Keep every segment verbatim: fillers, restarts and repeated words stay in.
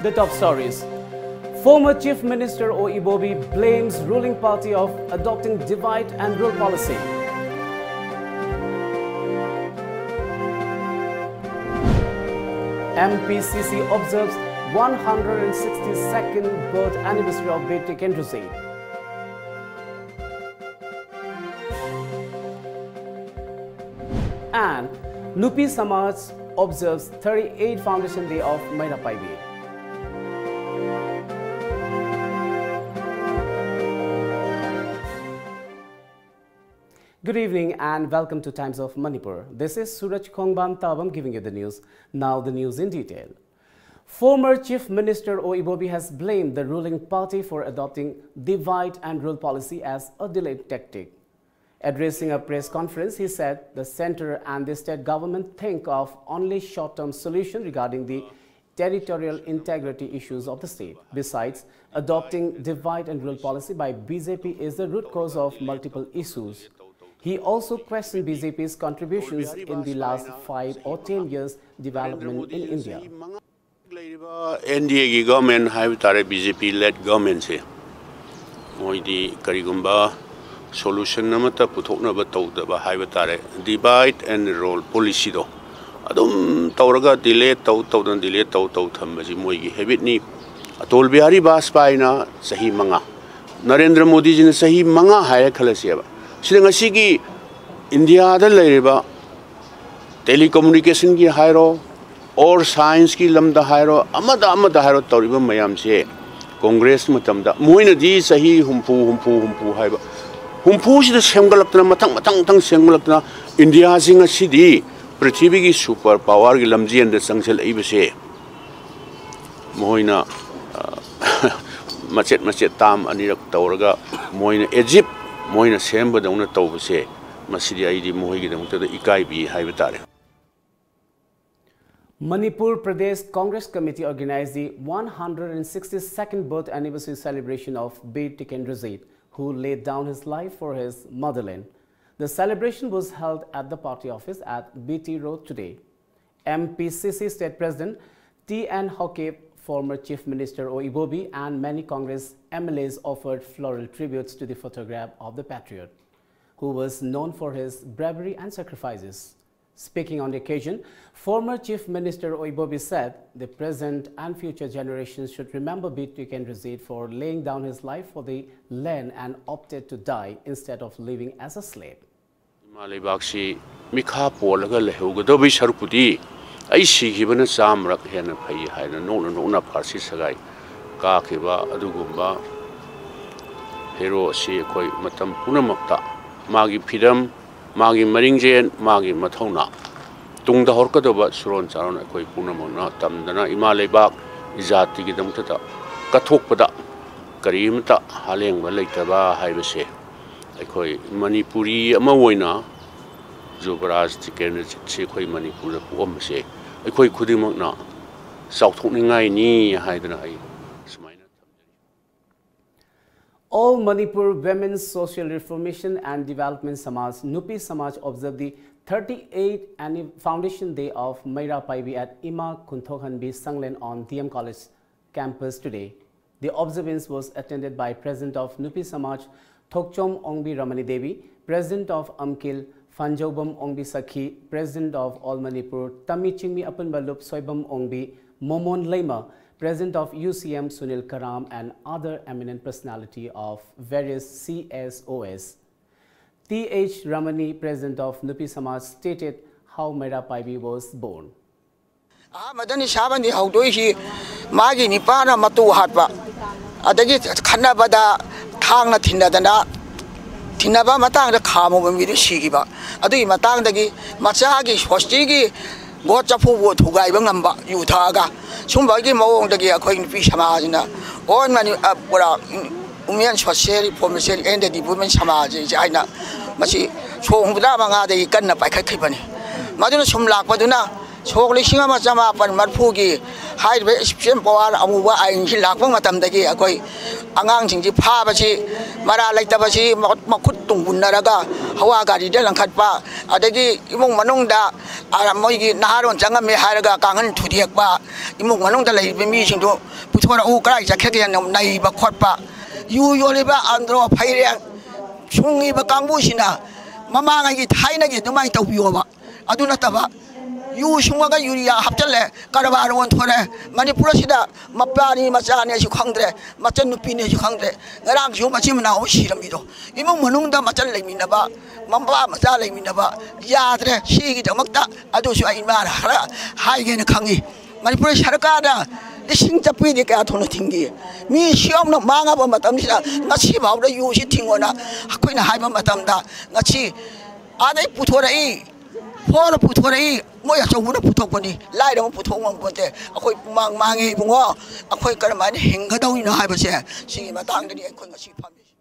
The top stories. Former Chief Minister O Ibobi blames ruling party of adopting divide and rule policy. M P C C observes one hundred sixty-second birth anniversary of Bir Tikendrajit. And Nupi Samaj observes thirty-eighth Foundation Day of Meira Paibi. Good evening and welcome to Times of Manipur. This is Suraj Khongbam Tabam giving you the news. Now the news in detail. Former Chief Minister O Ibobi has blamed the ruling party for adopting divide and rule policy as a delayed tactic. Addressing a press conference, he said the centre and the state government think of only short-term solution regarding the territorial integrity issues of the state. Besides, adopting divide and rule policy by B J P is the root cause of multiple issues. He also questioned B J P's contributions in the last five or ten years development in India. ꯂꯩꯔꯤꯕ N D ꯑꯦꯒꯤ government ꯍꯥꯏꯕ ꯇꯥꯔꯦ, B J ꯄꯤ ꯂꯦꯗ ꯒꯣꯔꯃꯦꯟꯁꯦ, ꯃꯣꯏꯗꯤ ꯀꯔꯤꯒꯨꯝꯕ solution ꯑꯃꯠꯇ ꯄꯨꯊꯣꯛꯅꯕ ꯇꯧꯗꯕ ꯍꯥꯏꯕ ꯇꯥꯔꯦ, ꯗꯤꯚꯥꯏꯠ ꯑꯦꯟ ꯔꯨꯜ ꯄꯣꯂꯤꯁꯤꯗꯣ ꯑꯗꯨꯝ ꯇꯧꯔꯒ ꯗꯤꯂꯦ ꯇꯧ ꯇꯧꯗꯅ, ꯗꯤꯂꯦ ꯇꯧ ꯇꯧ ꯊꯝꯕꯁꯤ ꯃꯣꯏꯒꯤ ꯍꯦꯕꯤꯠꯅꯤ꯫ ꯑꯇꯣꯜ ꯕꯤꯍꯥꯔꯤ ꯕꯥꯖꯄꯥꯏꯅ ꯆꯍꯤ ꯃꯉꯥ, ꯅꯔꯦꯟꯗ꯭ꯔ ꯃꯣꯗꯤꯖꯤꯅ ꯆꯍꯤ ꯃꯉꯥ ꯍꯥꯏꯔꯦ ꯈꯜꯂꯁꯦꯕ꯫ ꯁꯤꯗ ꯉꯁꯤꯒꯤ ꯏꯟꯗꯤꯌꯥꯗ ꯂꯩꯔꯤꯕ ꯇꯦꯂꯤꯀꯃꯨꯅꯤꯀꯦꯁꯟꯒꯤ ꯍꯥꯏꯔꯣ, ꯑꯣꯔ ꯁꯥꯏꯟꯁꯀꯤ ꯂꯝꯗ ꯍꯥꯏꯔꯣ, ꯑꯃꯗ ꯑꯃꯗ ꯍꯥꯏꯔꯣ, ꯇꯧꯔꯤꯕ ꯃꯌꯥꯝꯁꯦ ꯀꯣꯡꯒ꯭ꯔꯦꯁ ꯃꯇꯝꯗ ꯃꯣꯏꯅꯗꯤ ꯆꯍꯤ ꯍꯨꯝꯐꯨ, ꯍꯨꯝꯐꯨ, ꯍꯨꯝꯐꯨ ꯍꯥꯏꯕ, ꯍꯨꯝꯐꯨꯁꯤꯗ ꯁꯦꯝꯒꯠꯂꯛꯇꯅ, ꯃꯊꯪ, ꯃꯊꯪ, ꯃꯊꯪ ꯁꯦꯝꯒꯠꯂꯛꯇꯅ, ꯏꯟꯗꯤꯌꯥꯁꯤ ꯉꯁꯤꯗꯤ ꯄ꯭ꯔꯤꯊꯤꯕꯤꯒꯤ ꯁꯨꯄꯔ ꯄꯥꯋꯔꯒꯤ ꯂꯝꯖꯦꯟꯗ ꯆꯪꯁꯤꯜꯂꯛꯏꯕꯁꯦ ꯃꯈꯣꯏꯅ, ꯑ, ꯃꯆꯦꯠ ꯃꯆꯦꯠ ꯇꯥꯝ ꯑꯅꯤꯔꯛ ꯇꯧꯔꯒ ꯃꯣꯏꯅ ꯑꯦꯖꯤꯞ ꯃꯣꯏꯅ ꯁꯦꯝꯕꯗꯧꯅ ꯇꯧꯕꯁꯦ, ꯃꯁꯤꯗꯤ ꯑꯩꯗꯤ ꯃꯈꯣꯏꯒꯤꯗꯃꯛꯇꯗ ꯏꯀꯥꯏꯕꯤ ꯍꯥꯏꯕ ꯇꯥꯔꯦ꯫ Manipur Pradesh Congress Committee organized the one hundred sixty-second birth anniversary celebration of Bir Tikendrajit, who laid down his life for his motherland. The celebration was held at the party office at B T Road today. M P C C State President T N Haokip Former Chief Minister O Ibobi and many Congress M L As offered floral tributes to the photograph of the patriot, who was known for his bravery and sacrifices. Speaking on the occasion, former Chief Minister O Ibobi said the present and future generations should remember Bitu Kendrejit for laying down his life for the land and opted to die instead of living as a slave. ꯏꯃꯥ ꯂꯩꯕꯥꯛꯁꯤ ꯃꯤꯈꯥ ꯄꯣꯜꯂꯒ ꯂꯩꯍꯧꯒꯗꯕꯩ ꯁꯔꯨꯛꯄꯨꯗꯤ ꯑꯩ ꯁꯤꯈꯤꯕꯅ ꯆꯥꯝꯃꯔꯛ ꯍꯦꯟꯅ ꯐꯩ ꯍꯥꯏꯅ ꯅꯣꯛꯅ ꯅꯣꯛꯅ ꯐꯥꯔꯁꯤ ꯁꯒꯥꯏ ꯀꯥꯈꯤꯕ ꯑꯗꯨꯒꯨꯝꯕ hero ꯑꯁꯤ ꯑꯩꯈꯣꯏ ꯃꯇꯝ ꯄꯨꯝꯅꯃꯛꯇ ꯃꯥꯒꯤ ꯐꯤꯗꯝ, ꯃꯥꯒꯤ ꯃꯔꯤꯡꯖꯦꯜ, ꯃꯥꯒꯤ ꯃꯊꯧꯅꯥ, ꯇꯨꯡꯗ ꯍꯧꯔꯛꯀꯗꯕ ꯁꯨꯔꯣꯟ ꯆꯥꯔꯣꯟ ꯑꯩꯈꯣꯏ ꯄꯨꯝꯅꯃꯛꯅ ꯇꯝꯗꯅ ꯏꯃꯥ ꯂꯩꯕꯥꯛ ꯏꯖꯥꯇꯤꯒꯤꯗꯃꯛꯇꯗ ꯀꯠꯊꯣꯛꯄꯗ ꯀꯔꯤꯃꯇ ꯍꯥꯂꯦꯡꯕ ꯂꯩꯇꯕ ꯍꯥꯏꯕꯁꯦ ꯑꯩꯈꯣꯏ ꯃꯅꯤꯄꯨꯔꯤ ꯑꯃ ꯑꯣꯏꯅ ꯖꯨꯕꯔꯥꯖ ꯇꯤꯀꯦꯟꯗ꯭ꯔꯖꯤꯠꯁꯤ ꯑꯩꯈꯣꯏ ꯃꯅꯤꯄꯨꯔꯗ ꯄꯣꯛꯑꯝꯕꯁꯦ ꯑꯩꯈꯣꯏ ꯈꯨꯗꯤꯡꯃꯛꯅ ꯆꯥꯎꯊꯣꯛꯅꯤꯡꯉꯥꯏꯅꯤ ꯍꯥꯏꯗꯅ ꯑꯩ ꯁꯨꯃꯥꯏꯅ ꯊꯝꯖꯔꯤ꯫ All Manipur Women's Social Reformation and Development Samaj, Nupi Samaj, observed the thirty-eighth anni- foundation day of Meira Paibi at Ima Kunthokhanbi Sanglen on D M College campus today. The observance was attended by President of Nupi Samaj Thokchom Ongbi Ramani Devi, President of Amkil Fanjobam Ongbi Sakhi, President of All Manipur Tami Chingmi Apunba Lup Soibam Ongbi Momon Lema, President of U C M Sunil Karam, and other eminent personality of various C S Os. T H Ramani, President of Nupi Samaj, stated how Meira Paibi was born. ꯑꯍꯥꯟꯕꯗ ꯅꯤꯁꯥꯕꯟꯗꯤ ꯍꯧꯗꯣꯛꯏꯁꯤ ꯃꯥꯒꯤ ꯅꯤꯄꯥꯅ ꯃꯇꯨ ꯍꯥꯠꯄ, ꯑꯗꯒꯤ ꯈꯠꯅꯕꯗ ꯊꯥꯡꯅ ꯊꯤꯟꯅꯗꯅ, ꯊꯤꯟꯅꯕ ꯃꯇꯥꯡꯗ ꯈꯥꯝꯃꯨꯕ ꯃꯤꯗꯨ ꯁꯤꯈꯤꯕ꯫ ꯑꯗꯨꯒꯤ ꯃꯇꯥꯡꯗꯒꯤ ꯃꯆꯥꯒꯤ ꯁꯣꯁꯇꯤꯒꯤ God ꯆꯐꯨꯕꯨ ꯊꯨꯒꯥꯏꯕ ꯉꯝꯕ ꯌꯨ ꯊꯛꯑꯒ, ꯁꯨꯝꯕꯒꯤ ꯃꯑꯣꯡꯗꯒꯤ ꯑꯩꯈꯣꯏ ꯅꯨꯄꯤ ꯁꯃꯥꯖꯅ ꯑꯣꯟ ꯃꯅꯤ-, ꯑ, ꯄꯨꯔꯥ, ꯎꯝ, Women Social Reformation and Development ꯁꯃꯥꯖꯁꯦ ꯍꯥꯏꯅ ꯃꯁꯤ ꯁꯣꯛ ꯍꯨꯝꯐꯨꯇꯔꯥ ꯃꯉꯥꯗꯒꯤ ꯀꯟꯅ ꯄꯥꯏꯈꯠꯈꯤꯕꯅꯤ꯫ ꯃꯗꯨꯅ ꯁꯨꯝ ꯂꯥꯛꯄꯗꯨꯅ ꯁꯣꯛ ꯂꯤꯁꯤꯡ ꯑꯃ ꯆꯃꯥꯄꯟ ꯃꯔꯤꯐꯨꯒꯤ ꯍꯥꯏꯔꯤꯕ ꯏꯁꯄꯤꯁꯦꯜ ꯄꯋꯥꯔ ꯑꯃꯨꯕ ꯑꯥꯏꯟꯁꯤ ꯂꯥꯛꯄ ꯃꯇꯝꯗꯒꯤ ꯑꯩꯈꯣꯏ ꯑꯉꯥꯡꯁꯤꯡꯁꯤ ꯐꯥꯕꯁꯤ, ꯃꯔꯥ ꯂꯩꯇꯕꯁꯤ, ꯃꯈꯨꯠ ꯃꯈꯨꯠ ꯇꯨꯡꯒꯨꯟꯅꯔꯒ ꯍꯋꯥ ꯒꯥꯔꯤꯗ ꯂꯪꯈꯠꯄ, ꯑꯗꯒꯤ ꯏꯃꯨꯡ ꯃꯅꯨꯡꯗ, ꯑ, ꯃꯣꯏꯒꯤ ꯅꯍꯥꯔꯣꯟ ꯆꯪꯉꯝꯃꯦ ꯍꯥꯏꯔꯒ ꯀꯥꯡꯍꯟ ꯊꯨꯗꯦꯛꯄ, ꯏꯃꯨꯡ ꯃꯅꯨꯡꯗ ꯂꯩꯔꯤꯕ ꯃꯤꯁꯤꯡꯗꯨ ꯄꯨꯊꯣꯔꯛꯎ, ꯀꯗꯥꯏ ꯆꯠꯈ꯭ꯔꯒꯦꯅ ꯅꯩꯕ ꯈꯣꯠꯄ, ꯌꯨ ꯌꯣꯜꯂꯤꯕ ꯑꯟꯗ꯭ꯔꯣ ꯐꯩꯔꯦꯡ ꯁꯨꯡꯉꯤꯕ ꯀꯥꯡꯕꯨꯁꯤꯅ ꯃꯃꯥꯡꯉꯩꯒꯤ ꯊꯥꯏꯅꯒꯤ ꯑꯗꯨꯃꯥꯏꯅ ꯇꯧꯕꯤꯌꯣꯕ꯫ ꯑꯗꯨ ꯅꯠꯇꯕ ꯌꯨ ꯁꯨꯡꯉꯒ ꯌꯨꯔꯤꯌꯥ ꯍꯥꯞꯆꯜꯂꯦ, ꯀꯔꯕꯥꯔ ꯑꯣꯟꯊꯣꯔꯦ꯫ ꯃꯅꯤꯄꯨꯔ ꯑꯁꯤꯗ ꯃꯄꯥꯅꯤ ꯃꯆꯥꯅꯦꯁꯨ ꯈꯪꯗ꯭ꯔꯦ, ꯃꯆꯟ ꯅꯨꯄꯤꯅꯦꯁꯨ ꯈꯪꯗ꯭ꯔꯦ꯫ ꯉꯔꯥꯡꯁꯨ ꯃꯆꯤꯟ ꯃꯅꯥꯎ ꯑꯃ ꯁꯤꯔꯝꯃꯤꯗꯣ, ꯏꯃꯨꯡ ꯃꯅꯨꯡꯗ ꯃꯆꯟ ꯂꯩꯃꯤꯟꯅꯕ, ꯃꯄꯥ ꯃꯆꯥ ꯂꯩꯃꯤꯟꯅꯕ ꯌꯥꯗ꯭ꯔꯦ꯫ ꯁꯤꯒꯤꯗꯃꯛꯇ ꯑꯗꯨꯁꯨ ꯑꯩ ꯏꯃꯥꯅ ꯈꯔ ꯍꯥꯏꯒꯦꯅ ꯈꯪꯉꯤ꯫ ꯃꯅꯤꯄꯨꯔ ꯁꯔꯀꯥꯔꯅ ꯂꯤꯁꯤꯡ ꯆꯠꯄꯤꯗꯤ ꯀꯌꯥ ꯊꯨꯅ ꯊꯤꯡꯈꯤ? ꯃꯤ ꯁꯤ ꯌꯥꯝꯅ ꯃꯥꯡꯉꯕ ꯃꯇꯝꯁꯤꯗ ꯉꯁꯤ ꯐꯥꯎꯗ ꯌꯨꯁꯤ ꯊꯤꯡꯉꯣꯅ ꯑꯩꯈꯣꯏꯅ ꯍꯥꯏꯕ ꯃꯇꯝꯗ, ꯉꯁꯤ ꯑꯥꯗꯩ ꯄꯨꯊꯣꯔꯛꯏ, ꯐꯣꯟꯅ ꯄꯨꯊꯣꯔꯛꯏ, ꯃꯣꯏ ꯑꯆꯧꯕꯅ ꯄꯨꯊꯣꯛꯄꯅꯤ, ꯂꯥꯏꯔꯕ ꯄꯨꯊꯣꯛ ꯉꯝꯄꯣꯟꯇꯦ꯫ ꯑꯩꯈꯣꯏ ꯄꯨꯃꯥꯡ ꯃꯥꯡꯉꯦ ꯏꯕꯨꯡꯉꯣ, ꯑꯩꯈꯣꯏ ꯀꯔꯝꯍꯥꯏꯅ ꯍꯤꯡꯒꯗꯧꯔꯤꯅꯣ ꯍꯥꯏꯕꯁꯦ, ꯁꯤꯒꯤ ꯃꯇꯥꯡꯗꯅꯤ ꯑꯩꯈꯣꯏ ꯉꯁꯤ ꯐꯝꯃꯤꯁꯦ꯫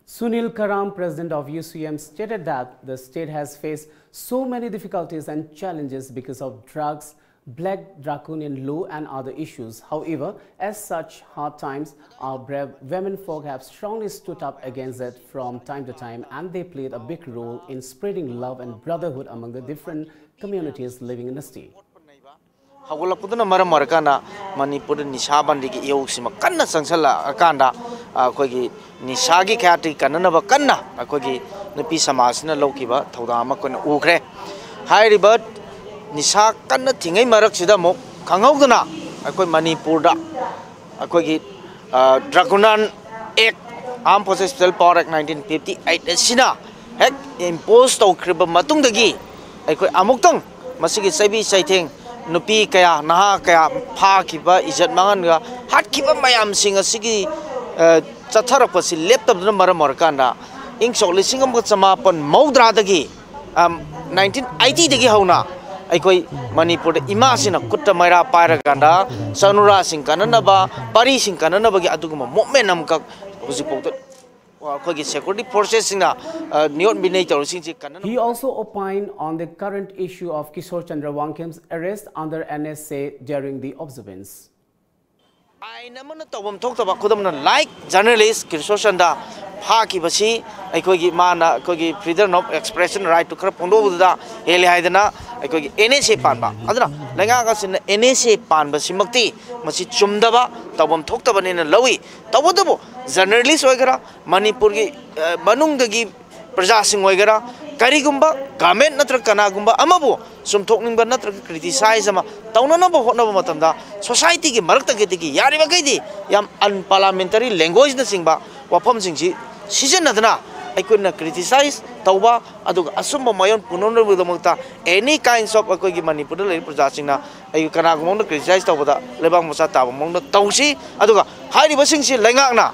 Sunil Karam, president of U C M, stated that the state has faced so many difficulties and challenges because of drugs, black draconian law, and other issues. However, as such hard times, our brave women folk have strongly stood up against it from time to time, and they played a big role in spreading love and brotherhood among the different communities living in the state. ꯍꯧꯒꯠꯂꯛꯄꯗꯨꯅ ꯃꯔꯝ ꯑꯣꯏꯔꯀꯥꯟꯗ ꯃꯅꯤꯄꯨꯔꯗ ꯅꯤꯁꯥ ꯕꯟꯗꯤꯒꯤ ꯏꯍꯧꯁꯤꯃ ꯀꯟꯅ ꯆꯪꯁꯤꯜꯂꯛꯑꯀꯥꯟꯗ ꯑꯩꯈꯣꯏꯒꯤ ꯅꯤꯁꯥꯒꯤ ꯈ꯭ꯌꯥꯇꯤ ꯀꯟꯅꯅꯕ ꯀꯟꯅ ꯑꯩꯈꯣꯏꯒꯤ ꯅꯨꯄꯤ ꯁꯃꯥꯖꯁꯤꯅ ꯂꯧꯈꯤꯕ ꯊꯧꯗꯥꯡ ꯑꯃ ꯑꯩꯈꯣꯏꯅ ꯎꯈ꯭ꯔꯦ꯫ ꯍꯥꯏꯔꯤꯕ ꯅꯤꯁꯥ ꯀꯟꯅ ꯊꯤꯡꯉꯩ ꯃꯔꯛꯁꯤꯗ ꯑꯃꯨꯛ ꯈꯪꯍꯧꯗꯅ ꯑꯩꯈꯣꯏ ꯃꯅꯤꯄꯨꯔꯗ ꯑꯩꯈꯣꯏꯒꯤ ꯗ꯭ꯔꯥꯒꯨꯅꯥꯟ ꯑꯦꯛ, Armed Forces Special Power Act nineteen fifty eight ꯑꯁꯤꯅ ꯍꯦꯛ ꯏꯝꯄꯣꯁ ꯇꯧꯈ꯭ꯔꯕ ꯃꯇꯨꯡꯗꯒꯤ ꯑꯩꯈꯣꯏ ꯑꯃꯨꯛꯇꯪ ꯃꯁꯤꯒꯤ ꯆꯩꯕꯤ ꯆꯩꯊꯦꯡ, ꯅꯨꯄꯤ ꯀꯌꯥ, ꯅꯍꯥ ꯀꯌꯥ ꯐꯥꯈꯤꯕ, ꯏꯖꯠ ꯃꯥꯡꯍꯟꯕ, ꯍꯥꯠꯈꯤꯕ ꯃꯌꯥꯝꯁꯤꯡ ꯑꯁꯤꯒꯤ ꯆꯠꯊꯔꯛꯄꯁꯤ ꯂꯦꯞꯇꯕꯗꯨꯅ ꯃꯔꯝ ꯑꯣꯏꯔꯀꯥꯟꯗ ꯏꯪ ꯁꯣꯛ ꯂꯤꯁꯤꯡ ꯑꯃꯒ ꯆꯃꯥꯄꯟ ꯃꯧꯗ꯭ꯔꯥꯗꯒꯤ, nineteen eighty ꯗꯒꯤ ꯍꯧꯅ ꯑꯩꯈꯣꯏ ꯃꯅꯤꯄꯨꯔꯗ ꯏꯃꯥꯁꯤꯅ ꯈꯨꯠꯇ ꯃꯩꯔꯥ ꯄꯥꯏꯔꯀꯥꯟꯗ ꯆꯅꯨꯔꯥꯁꯤꯡ ꯀꯟꯅꯅꯕ, ꯄꯥꯔꯤꯁꯤꯡ ꯀꯟꯅꯅꯕꯒꯤ ꯑꯗꯨꯒꯨꯝꯕ ꯃꯨꯞꯃꯦꯟ ꯑꯃꯈꯛ ꯍꯧꯖꯤꯛꯐꯥꯎꯗ ꯑꯩꯈꯣꯏꯒꯤ ꯁꯦꯀ꯭ꯌꯨꯔꯤꯇꯤ ꯐꯣꯔꯁꯦꯁꯁꯤꯡꯅ ꯅꯤꯌꯣꯠ ꯕꯤꯅꯩ ꯇꯧꯔꯤꯁꯤꯡꯁꯤ ꯀꯟꯅ He also opined on the current issue of Kishore Chandra Wangkham's arrest under N S A during the observance. ꯑꯥꯏꯟ ꯑꯃꯅ ꯇꯧꯐꯝ ꯊꯣꯛꯇꯕ, ꯈꯨꯗꯝꯅ ꯂꯥꯏꯛ ꯖꯔꯅꯦꯂꯤꯁ ꯀꯤꯁꯣꯔ ꯆꯟꯗ꯭ꯔ ꯐꯥꯈꯤꯕꯁꯤ ꯑꯩꯈꯣꯏꯒꯤ ꯃꯥꯅ ꯑꯩꯈꯣꯏꯒꯤ freedom of expression rightꯇꯨ ꯈꯔ ꯐꯣꯡꯗꯣꯛꯎꯕꯗꯨꯗ ꯍꯦꯜꯂꯦ ꯍꯥꯏꯗꯅ ꯑꯩꯈꯣꯏꯒꯤ N S A ꯄꯥꯟꯕ꯫ ꯑꯗꯨꯅ ꯂꯩꯉꯥꯛ ꯑꯁꯤꯅ N S A ꯄꯥꯟꯕꯁꯤꯃꯛꯇꯤ ꯃꯁꯤ ꯆꯨꯝꯗꯕ, ꯇꯧꯐꯝ ꯊꯣꯛꯇꯕꯅꯦꯅ ꯂꯧꯏ꯫ ꯇꯧꯕꯇꯕꯨ ꯖꯔꯅꯦꯂꯤꯁ ꯑꯣꯏꯒꯦꯔꯥ, ꯃꯅꯤꯄꯨꯔꯒꯤ ꯃꯅꯨꯡꯗꯒꯤ ꯄ꯭ꯔꯖꯥꯁꯤꯡ ꯑꯣꯏꯒꯦꯔꯥ, ꯀꯔꯤꯒꯨꯝꯕ ꯒꯃꯦꯟ ꯅꯠꯇ꯭ꯔꯒ ꯀꯅꯥꯒꯨꯝꯕ ꯑꯃꯕꯨ ꯆꯨꯝꯊꯣꯛꯅꯤꯡꯕ ꯅꯠꯇ꯭ꯔꯒ ꯀ꯭ꯔꯤꯇꯤꯁꯥꯏꯖ ꯑꯃ ꯇꯧꯅꯅꯕ ꯍꯣꯠꯅꯕ ꯃꯇꯝꯗ ꯁꯣꯁꯥꯏꯇꯤꯒꯤ ꯃꯔꯛꯇꯒꯤꯗꯒꯤ ꯌꯥꯔꯤꯕꯈꯩꯗꯤ ꯌꯥꯝ ꯑꯟꯄꯥꯔꯂꯥꯃꯦꯟꯇꯔꯤ ꯂꯦꯡꯒ꯭ꯋꯦꯖꯅꯆꯤꯡꯕ ꯋꯥꯐꯝꯁꯤꯡꯁꯤ ꯁꯤꯖꯤꯟꯅꯗꯅ ꯑꯩꯈꯣꯏꯅ ꯀ꯭ꯔꯤꯇꯤꯁꯥꯏꯖ ꯇꯧꯕ ꯑꯗꯨꯒ ꯑꯆꯨꯝꯕ ꯃꯥꯌꯣꯟ ꯄꯨꯅꯅꯕꯒꯤꯗꯃꯛꯇ any kinds of ꯑꯩꯈꯣꯏꯒꯤ ꯃꯅꯤꯄꯨꯔꯗ ꯂꯩꯔꯤꯕ ꯄ꯭ꯔꯖꯥꯁꯤꯡꯅ ꯑꯩ ꯀꯅꯥꯒꯨꯝꯕ ꯑꯃꯅ ꯀ꯭ꯔꯤꯇꯤꯁꯥꯏꯖ ꯇꯧꯕꯗ ꯂꯩꯕꯥꯛ ꯃꯆꯥ ꯇꯥꯕ ꯃꯑꯣꯡꯗ ꯇꯧꯁꯤ꯫ ꯑꯗꯨꯒ ꯍꯥꯏꯔꯤꯕꯁꯤꯡꯁꯤ ꯂꯩꯉꯥꯛꯅ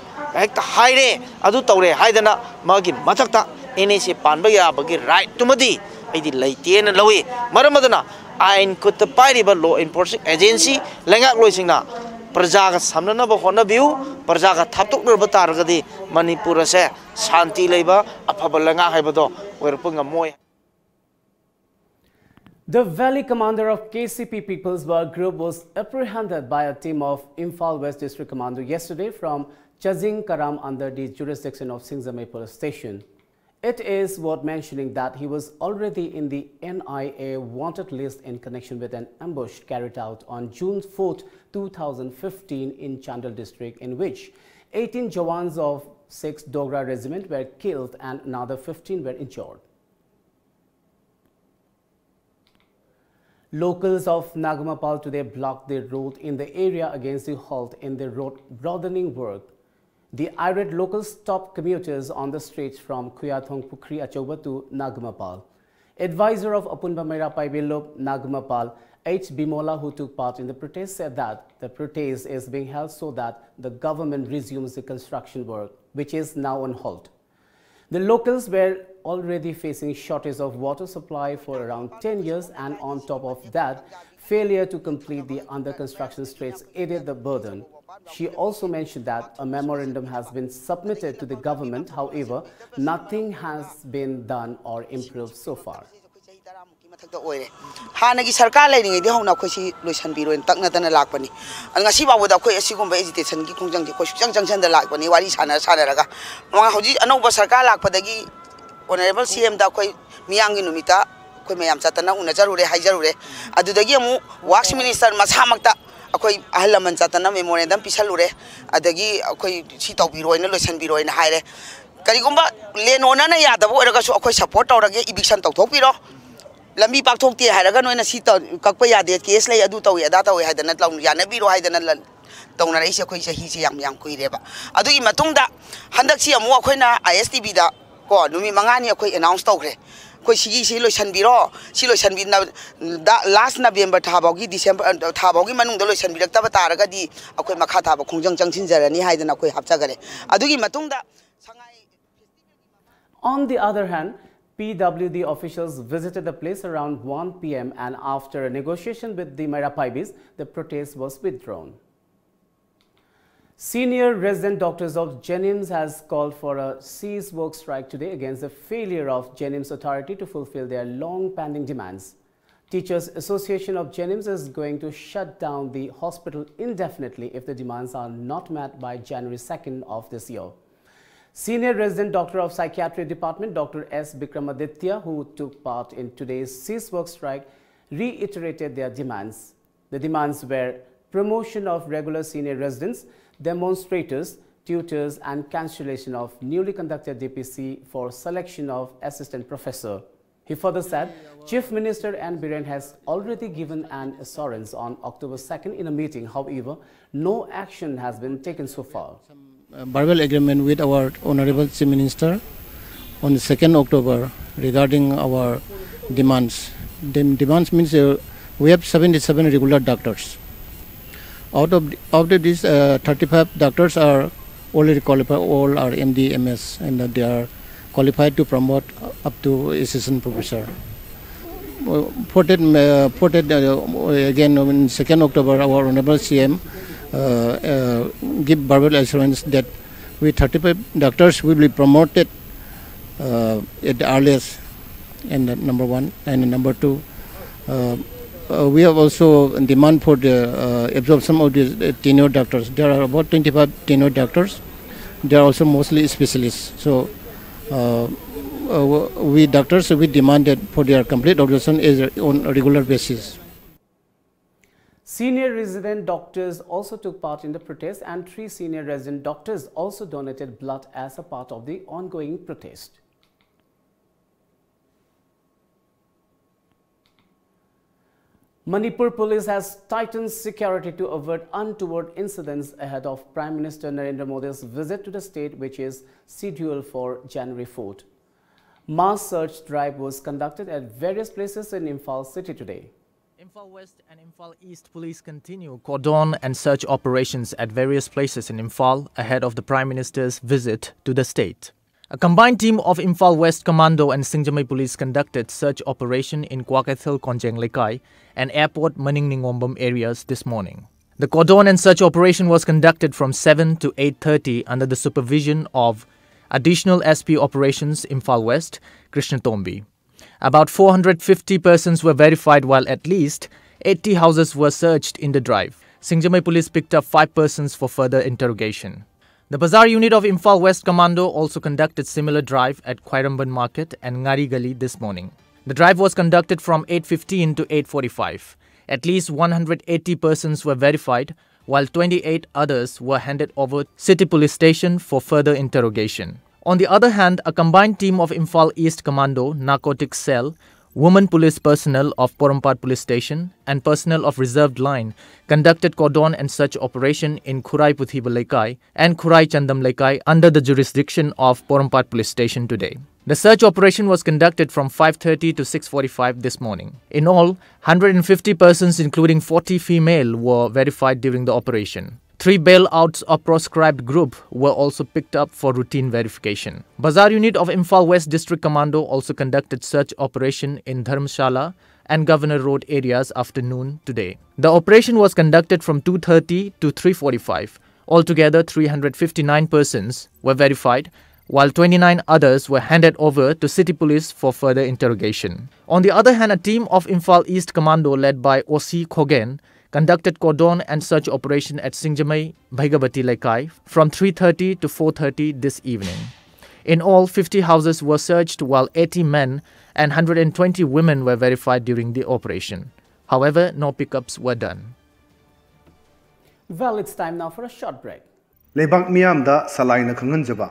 ꯍꯦꯛꯇ ꯍꯥꯏꯔꯦ, ꯑꯗꯨ ꯇꯧꯔꯦ ꯍꯥꯏꯗꯅ ꯃꯥꯒꯤ ꯃꯊꯛꯇ N S A ꯄꯥꯟꯕ ꯌꯥꯕꯒꯤ ꯔꯥꯏꯠꯇꯨꯃꯗꯤ ꯑꯩꯗꯤ ꯂꯩꯇꯦꯅ ꯂꯧꯏ꯫ ꯃꯔꯝ ꯑꯗꯨꯅ ꯑꯥꯏꯟ ꯈꯨꯠꯇ ꯄꯥꯏꯔꯤꯕ law enforcing agency ꯂꯩꯉꯥꯛꯂꯣꯏꯁꯤꯡꯅ ꯄ꯭ꯔꯖꯥꯒ ꯁꯝꯅꯅꯕ ꯍꯣꯠꯅꯕꯤꯌꯨ꯫ ꯄ꯭ꯔꯖꯥꯒ ꯊꯥꯞꯇꯣꯛꯅꯔꯕ ꯇꯥꯔꯒꯗꯤ ꯃꯅꯤꯄꯨꯔ ꯑꯁꯦ ꯁꯥꯟꯇꯤ ꯂꯩꯕ ꯑꯐꯕ ꯂꯩꯉꯥꯛ ꯍꯥꯏꯕꯗꯣ ꯑꯣꯏꯔꯛꯄ ꯉꯝꯃꯣꯏ꯫ The Valley commander of K C P People's War Group was apprehended by a team of Imphal West District Commando yesterday from Chazing Karam under the jurisdiction of Singzamei Police Station. It is worth mentioning that he was already in the N I A wanted list in connection with an ambush carried out on June fourth, two thousand fifteen in Chandel district, in which eighteen Jawans of sixth Dogra Regiment were killed and another fifteen were injured. Locals of Nagamapal today blocked the road in the area against the halt in the road broadening work. The irate locals stopped commuters on the streets from Khuyathong Pukhri Achauba to Nagamapal. Advisor of Apunba Meira Paibilup Nagamapal, H Bimola, who took part in the protest, said that the protest is being held so that the government resumes the construction work, which is now on hold. The locals were already facing shortage of water supply for around ten years, and on top of that, failure to complete the under construction streets added the burden. She also mentioned that a memorandum has been submitted to the government. However, nothing has been done or improved so far. ꯃꯊꯛꯇ ꯑꯣꯏꯔꯦ꯫ ꯍꯥꯟꯅꯒꯤ ꯁꯔꯀꯥꯔ ꯂꯩꯔꯤꯉꯩꯗꯒꯤ ꯍꯧꯅ ꯑꯩꯈꯣꯏ ꯁꯤ ꯂꯣꯏꯁꯤꯟꯕꯤꯔꯣꯏꯅ ꯇꯛꯅꯗꯅ ꯂꯥꯛꯄꯅꯤ꯫ ꯑꯗꯣ ꯉꯁꯤ ꯐꯥꯎꯕꯗ ꯑꯩꯈꯣꯏ ꯑꯁꯤꯒꯨꯝꯕ ꯑꯦꯖꯤꯇꯦꯁꯟꯒꯤ ꯈꯣꯡꯖꯪꯁꯦ ꯑꯩꯈꯣꯏ ꯁꯨꯛꯆꯪ ꯆꯪꯁꯤꯟꯗ ꯂꯥꯛꯄꯅꯤ, ꯋꯥꯔꯤ ꯁꯥꯟꯅ ꯁꯥꯟꯅꯔꯒ꯫ ꯃꯃꯥꯡ ꯍꯧꯖꯤꯛ ꯑꯅꯧꯕ ꯁꯔꯀꯥꯔ ꯂꯥꯛꯄꯗꯒꯤ ꯑꯣꯅꯔꯦꯕꯜ ꯁꯤ ꯑꯦꯝꯗ ꯑꯩꯈꯣꯏ ꯃꯤꯌꯥꯝꯒꯤ ꯅꯨꯃꯤꯠꯇ ꯑꯩꯈꯣꯏ ꯃꯌꯥꯝ ꯆꯠꯇꯅ ꯎꯅꯖꯔꯨꯔꯦ, ꯍꯥꯏꯖꯔꯨꯔꯦ꯫ ꯑꯗꯨꯗꯒꯤ ꯑꯃꯨꯛ ꯋꯥꯛꯁ ꯃꯤꯅꯤꯁꯇꯔ ꯃꯁꯥꯃꯛꯇ ꯑꯩꯈꯣꯏ ꯑꯍꯜ ꯂꯃꯟ ꯆꯠꯇꯅ ꯃꯦꯃꯣꯔꯦꯟꯗꯝ ꯄꯤꯁꯜꯂꯨꯔꯦ꯫ ꯑꯗꯒꯤ ꯑꯩꯈꯣꯏ ꯁꯤ ꯇꯧꯕꯤꯔꯣꯅ, ꯂꯣꯏꯁꯤꯟꯕꯤꯔꯣꯅ ꯍꯥꯏꯔꯦ꯫ ꯀꯔꯤꯒꯨꯝꯕ ꯂꯦꯟ ꯑꯣꯅꯔꯅ ꯌꯥꯗꯕ ꯑꯣꯏꯔꯒꯁꯨ ꯑꯩꯈꯣꯏ ꯁꯄꯣꯔꯠ ꯇꯧꯔꯒꯦ, ꯏꯕꯤꯛꯁꯟ ꯇꯧꯊꯣꯛꯄꯤꯔꯣ꯫ ꯂꯝꯕꯤ ꯄꯥꯛꯊꯣꯛꯇꯦ ꯍꯥꯏꯔꯒ ꯅꯣꯏꯅ ꯁꯤ ꯇꯧ-, ꯀꯛꯄ ꯌꯥꯗꯦ, ꯀꯦꯁ ꯂꯩ, ꯑꯗꯨ ꯇꯧꯏ, ꯑꯗꯥ ꯇꯧꯏ ꯍꯥꯏꯗꯅ ꯂꯧ-, ꯌꯥꯅꯕꯤꯔꯣ ꯍꯥꯏꯗꯅ ꯂ-, ꯇꯧꯅꯔꯛꯏꯁꯦ ꯑꯩꯈꯣꯏ ꯆꯍꯤꯁꯦ ꯌꯥꯝ, ꯌꯥꯝ ꯀꯨꯏꯔꯦꯕ꯫ ꯑꯗꯨꯒꯤ ꯃꯇꯨꯡꯗ ꯍꯟꯗꯛꯁꯤ ꯑꯃꯨꯛ ꯑꯩꯈꯣꯏꯅ ꯑꯥꯏ ꯑꯦꯁ ꯇꯤ ꯚꯤꯗ ꯀꯣ ꯅꯨꯃꯤꯠ ꯃꯉꯥꯅꯤ ꯑꯩꯈꯣꯏ ꯑꯦꯅꯥꯎꯟꯁ ꯇꯧꯈ꯭ꯔꯦ꯫ ꯑꯩꯈꯣꯏ ꯁꯤꯒꯤ ꯁꯤ ꯂꯣꯏꯁꯤꯟꯕꯤꯔꯣ, ꯁꯤ ꯂꯣꯏꯁꯤꯟꯕꯤ-, ꯅ-, ꯗ-, ꯂꯥꯁ ꯅꯕꯦꯝꯕꯔ ꯊꯥ ꯐꯥꯎꯒꯤ, ꯗꯤꯁꯦꯝꯕꯔ, ꯑ, ꯊꯥ ꯐꯥꯎꯒꯤ ꯃꯅꯨꯡꯗ ꯂꯣꯏꯁꯤꯟꯕꯤꯔꯛꯇꯕ ꯇꯥꯔꯒꯗꯤ ꯑꯩꯈꯣꯏ ꯃꯈꯥ ꯊꯥꯕ ꯈꯣꯡꯖꯪ ꯆꯪꯁꯤꯟꯖꯔꯅꯤ ꯍꯥꯏꯗꯅ ꯑꯩꯈꯣꯏ ꯍꯥꯞꯆꯈꯔꯦ꯫ ꯑꯗꯨꯒꯤ ꯃꯇꯨꯡꯗ ꯁꯉꯥꯏ On the other hand, P W D officials visited the place around one P M, and after a negotiation with the Meira Paibis, the protest was withdrawn. Senior resident doctors of JNIMS has called for a cease work strike today against the failure of JNIMS authority to fulfill their long pending demands. Teachers Association of JNIMS is going to shut down the hospital indefinitely if the demands are not met by January second of this year. Senior resident doctor of psychiatry department, Doctor S Bikramaditya, who took part in today's cease work strike, reiterated their demands. The demands were promotion of regular senior residents, demonstrators, tutors, and cancellation of newly conducted D P C for selection of assistant professor. He further said, Chief Minister N Biren has already given an assurance on October second in a meeting. However, no action has been taken so far. Uh, verbal agreement with our Honorable Chief Minister on the second October regarding our demands. Dem-, demands means, uh, we have seventy-seven regular doctors. Out of, out of these, uh, thirty-five doctors are already qualified, all are M D, M S, and they are qualified to promote up to assistant professor. Uh, for that, uh, for that, uh, again, on second October, our Honorable C M uh, uh, give verbal assurance that we thirty-five doctors will be promoted uh, at the earliest, and uh, number one. And number two, uh, uh, we have also demand for the uh, absorption of the uh, tenure doctors. There are about twenty-five tenure doctors. They are also mostly specialists. So uh, uh, we doctors, we demanded for their complete observation is on a regular basis. Senior resident doctors also took part in the protest, and three senior resident doctors also donated blood as a part of the ongoing protest. Manipur police has tightened security to avert untoward incidents ahead of Prime Minister Narendra Modi's visit to the state, which is scheduled for January fourth. Mass search drive was conducted at various places in Imphal city today. Imphal West and Imphal East police continue cordon and search operations at various places in Imphal ahead of the Prime Minister's visit to the state. A combined team of Imphal West Commando and Singjamei police conducted search operation in Kwakethel Konjeng Lekai and Airport Maning Ningombam areas this morning. The cordon and search operation was conducted from seven to eight thirty under the supervision of Additional S P Operations Imphal West, Krishna Tombi. About four hundred fifty persons were verified, while at least eighty houses were searched in the drive. Singjamei police picked up five persons for further interrogation. The Bazaar unit of Imphal West Commando also conducted similar drive at Khwairamband Market and Ngari Gali this morning. The drive was conducted from eight fifteen to eight forty-five. At least one hundred eighty persons were verified, while twenty-eight others were handed over City Police Station for further interrogation. On the other hand, a combined team of Imphal East Commando, Narcotics Cell, women police personnel of Porompat Police Station, and personnel of Reserved Line conducted cordon and search operation in Khurai Puthiba Leikai and Khurai Chandam Leikai under the jurisdiction of Porompat Police Station today. The search operation was conducted from five thirty to six forty-five this morning. In all, hundred and fifty persons, including forty female, were verified during the operation. Three bailouts of proscribed group were also picked up for routine verification. Bazar Unit of Imphal West District Commando also conducted search operation in Dharamshala and Governor Road areas afternoon today. The operation was conducted from two thirty to three forty-five. Altogether, three hundred fifty-nine persons were verified, while twenty-nine others were handed over to city police for further interrogation. On the other hand, a team of Imphal East Commando led by O C Khogen conducted cordon and search operation at Singjamei Bhaigavati Leikai from three thirty to four thirty this evening. In all, fifty houses were searched, while eighty men and hundred and twenty women were verified during the operation. However, no pickups were done. Well, it's time now for a short break. ꯂꯩꯕꯥꯛ ꯃꯤꯌꯥꯝꯗ ꯁꯂꯥꯏꯅ ꯈꯪꯍꯟꯖꯕ꯫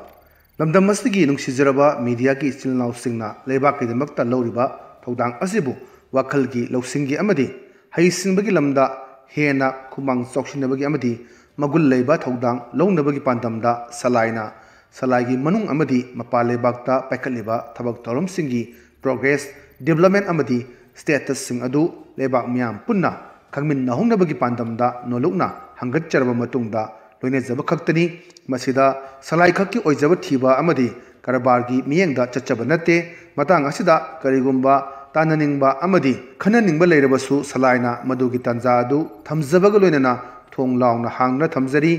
ꯂꯝꯗꯝ ꯑꯁꯤꯒꯤ ꯅꯨꯡꯁꯤꯖꯔꯕ ꯃꯤꯗꯤꯌꯥꯒꯤ ꯏꯆꯤꯜ ꯏꯅꯥꯎꯁꯤꯡꯅ ꯂꯩꯕꯥꯛꯀꯤꯗꯃꯛꯇ ꯂꯧꯔꯤꯕ ꯊꯧꯗꯥꯡ ꯑꯁꯤꯕꯨ ꯋꯥꯈꯜꯒꯤ ꯂꯧꯁꯤꯡꯒꯤ ꯑꯃꯗꯤ ꯍꯩꯁꯤꯡꯕꯒꯤ ꯂꯝꯗ ꯍꯦꯟꯅ ꯈꯨꯃꯥꯡ ꯆꯥꯎꯁꯤꯟꯅꯕꯒꯤ ꯑꯃꯗꯤ ꯃꯒꯨꯟ ꯂꯩꯕ ꯊꯧꯗꯥꯡ ꯂꯧꯅꯕꯒꯤ ꯄꯥꯟꯗꯝꯗ ꯁꯂꯥꯏꯅ, ꯁꯂꯥꯏꯒꯤ ꯃꯅꯨꯡ ꯑꯃꯗꯤ ꯃꯄꯥꯟ ꯂꯩꯕꯥꯛꯇ ꯄꯥꯏꯈꯠꯂꯤꯕ ꯊꯕꯛ ꯊꯧꯔꯝꯁꯤꯡꯒꯤ progress, development ꯑꯃꯗꯤ statusꯁꯤꯡ ꯑꯗꯨ ꯂꯩꯕꯥꯛ ꯃꯤꯌꯥꯝ ꯄꯨꯟꯅ ꯈꯪꯃꯤꯟꯅꯍꯧꯅꯕꯒꯤ ꯄꯥꯟꯗꯝꯗ ꯅꯣꯂꯨꯛꯅ ꯍꯪꯒꯠꯆꯔꯕ ꯃꯇꯨꯡꯗ ꯂꯣꯏꯅꯖꯕ ꯈꯛꯇꯅꯤ꯫ ꯃꯁꯤꯗ ꯁꯂꯥꯏ ꯈꯛꯀꯤ ꯑꯣꯏꯖꯕ ꯊꯤꯕ ꯑꯃꯗꯤ ꯀꯔꯕꯥꯔꯒꯤ ꯃꯤꯠꯌꯦꯡꯗ ꯆꯠꯆꯕ ꯅꯠꯇꯦ꯫ ꯃꯇꯥꯡ ꯑꯁꯤꯗ ꯀꯔꯤꯒꯨꯝꯕ ꯇꯥꯟꯅꯅꯤꯡꯕ ꯑꯃꯗꯤ ꯈꯟꯅꯅꯤꯡꯕ ꯂꯩꯔꯕꯁꯨ ꯁꯂꯥꯏꯅ ꯃꯗꯨꯒꯤ ꯇꯥꯟꯖꯥ ꯑꯗꯨ ꯊꯝꯖꯕꯒ ꯂꯣꯏꯅꯅ ꯊꯣꯡ ꯂꯥꯎꯅ ꯍꯥꯡꯗꯨꯅ ꯊꯝꯖꯔꯤ꯫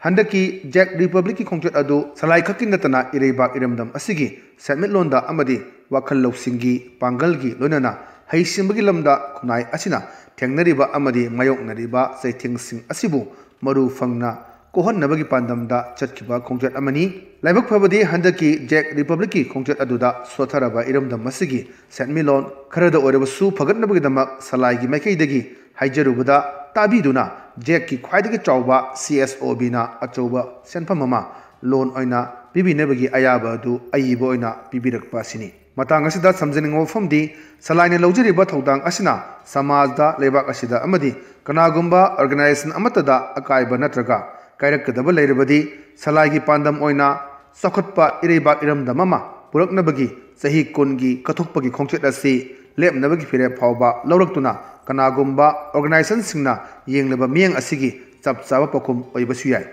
ꯍꯟꯗꯛꯀꯤ Czech Republicꯀꯤ ꯈꯣꯡꯆꯠ ꯑꯗꯨ ꯁꯂꯥꯏ ꯈꯛꯀꯤ ꯅꯠꯇꯅ ꯏꯔꯩꯕꯥꯛ ꯏꯔꯝꯗꯝ ꯑꯁꯤꯒꯤ ꯁꯦꯟꯃꯤꯠꯂꯣꯟꯗ ꯑꯃꯗꯤ ꯋꯥꯈꯜ ꯂꯧꯁꯤꯡꯒꯤ ꯄꯥꯡꯒꯜꯒꯤ ꯂꯣꯏꯅꯅ ꯍꯩꯁꯤꯡꯕꯒꯤ ꯂꯝꯗ ꯈꯨꯟꯅꯥꯏ ꯑꯁꯤꯅ ꯊꯦꯡꯅꯔꯤꯕ ꯑꯃꯗꯤ ꯃꯥꯌꯣꯛꯅꯔꯤꯕ ꯆꯩꯊꯦꯡꯁꯤꯡ ꯑꯁꯤꯕꯨ ꯃꯔꯨ ꯐꯪꯅ ꯀꯣꯛꯍꯟꯅꯕꯒꯤ ꯄꯥꯟꯗꯝꯗ ꯆꯠꯈꯤꯕ ꯈꯣꯡꯆꯠ ꯑꯃꯅꯤ꯫ ꯂꯥꯏꯕꯛ ꯐꯕꯗꯤ ꯍꯟꯗꯛꯀꯤ Czech Republicꯀꯤ ꯈꯣꯡꯆꯠ ꯑꯗꯨꯗ ꯁꯣꯠꯊꯔꯕ ꯏꯔꯝꯗꯝ ꯑꯁꯤꯒꯤ ꯁꯦꯟꯃꯤꯠꯂꯣꯟ ꯈꯔꯗ ꯑꯣꯏꯔꯕꯁꯨ ꯐꯒꯠꯅꯕꯒꯤꯗꯃꯛ ꯁꯂꯥꯏꯒꯤ ꯃꯥꯏꯀꯩꯗꯒꯤ ꯍꯥꯏꯖꯔꯨꯕꯗ ꯇꯥꯕꯤꯗꯨꯅ Czechꯀꯤ ꯈ꯭ꯋꯥꯏꯗꯒꯤ ꯆꯥꯎꯕ CSOBꯅ ꯑꯆꯧꯕ ꯁꯦꯟꯐꯝ ꯑꯃ loan ꯑꯣꯏꯅ ꯄꯤꯕꯤꯅꯕꯒꯤ ꯑꯌꯥꯕ ꯑꯗꯨ ꯑꯏꯕ ꯑꯣꯏꯅ ꯄꯤꯕꯤꯔꯛꯄ ꯑꯁꯤꯅꯤ꯫ ꯃꯇꯥꯡ ꯑꯁꯤꯗ ꯊꯝꯖꯅꯤꯡꯕ ꯋꯥꯐꯝꯗꯤ, ꯁꯂꯥꯏꯅ ꯂꯧꯖꯔꯤꯕ ꯊꯧꯗꯥꯡ ꯑꯁꯤꯅ ꯁꯃꯥꯖꯗ, ꯂꯩꯕꯥꯛ ꯑꯁꯤꯗ ꯑꯃꯗꯤ ꯀꯅꯥꯒꯨꯝꯕ organization ꯑꯃꯠꯇꯗ ꯑꯀꯥꯏꯕ ꯅꯠꯇ꯭ꯔꯒ ꯀꯥꯏꯔꯛꯀꯗꯕ ꯂꯩꯔꯕꯗꯤ, ꯁꯂꯥꯏꯒꯤ ꯄꯥꯟꯗꯝ ꯑꯣꯏꯅ ꯆꯥꯎꯈꯠꯄ ꯏꯔꯩꯕꯥꯛ ꯏꯔꯝꯗꯝ ꯑꯃ ꯄꯨꯔꯛꯅꯕꯒꯤ ꯆꯍꯤ ꯀꯨꯟꯒꯤ ꯀꯠꯊꯣꯛꯄꯒꯤ ꯈꯣꯡꯆꯠ ꯑꯁꯤ ꯂꯦꯞꯅꯕꯒꯤ ꯐꯤꯔꯦꯞ ꯐꯥꯎꯕ ꯂꯧꯔꯛꯇꯨꯅ, ꯀꯅꯥꯒꯨꯝꯕ organizationꯁꯤꯡꯅ ꯌꯦꯡꯂꯤꯕ ꯃꯤꯠꯌꯦꯡ ꯑꯁꯤꯒꯤ ꯆꯞ ꯆꯥꯕ ꯄꯥꯎꯈꯨꯝ ꯑꯣꯏꯕꯁꯨ ꯌꯥꯏ꯫